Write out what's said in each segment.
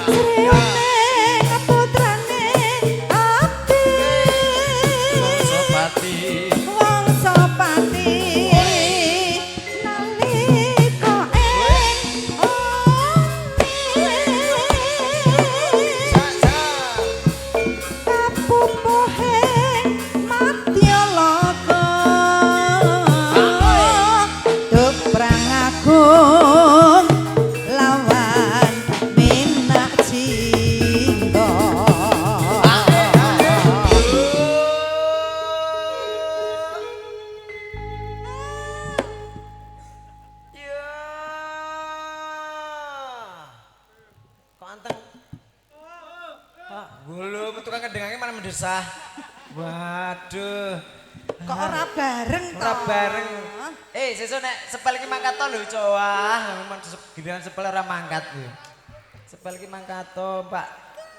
Sriwening putrane abdi Sopati. Wangsapati nalika ing kapupuhe madyaloka duk perang agung lawan Minak Jingga. Ya. Kok anteng? Ah, belum tukang kedengange malah mendesah. Waduh. Kok ora bareng to? Ora bareng. Eh, sesuk nek sepel iki mangkat to lho, Cok. Wah, memang giliran sepel ora mangkat kuwi. Sepel iki mangkat to, Pak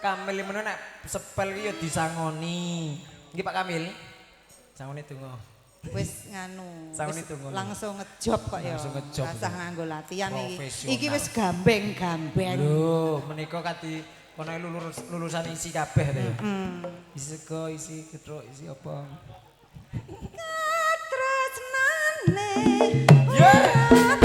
Kamil meno nek sepel iki ya disangoni. Nggih, Pak Kamil. Sangoni donga. Wis nganu, Sangoni wis tunggu. Langsung ngejob kok ya. Langsung ngejob. Rasah nganggo latihan iki. Profesional. Iki wis gambeng-gambeng. Lho, menika kati kono lulusan isi kabeh to ya. Isi sego, isi gethuk, isi apa. Katresnane Ya. ora.